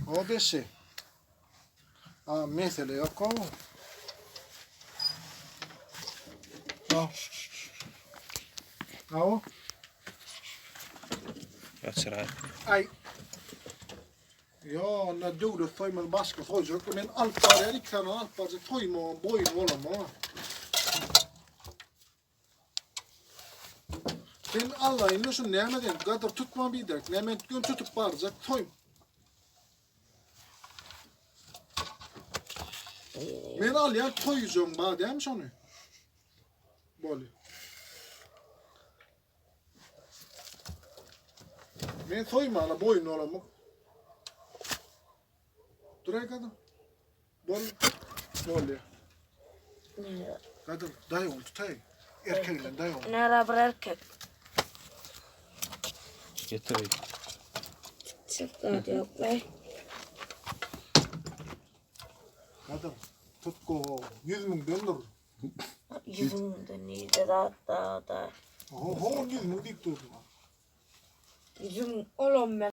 O beşi. A mesele ýok o. A. A o. Açyraý. Ay. Ýo, onda döwlet soýmaz başga soýjak. Men alyp barýan iki sany alyp barjak soýma boýun bolama. Sen Allaýynda şu näme sen gadyr tutma biderek. Näme gün tutup barjak soý. Men alýan toýujam bar dämi şony? Bolýar. Men soýmana boýun bolamok. Duraý gadyr. Bol. Bolýar. Gadyr daýy ony tutaý. Erkek bilen daýy ony. Nara bir erkek. Getir. Çık zat yok be. Gadyr tut go. 100 müňdendir. Yüzümde neydi da da da. Ho ho 100 müň diýip durdum. Yüzüm oğlum ben.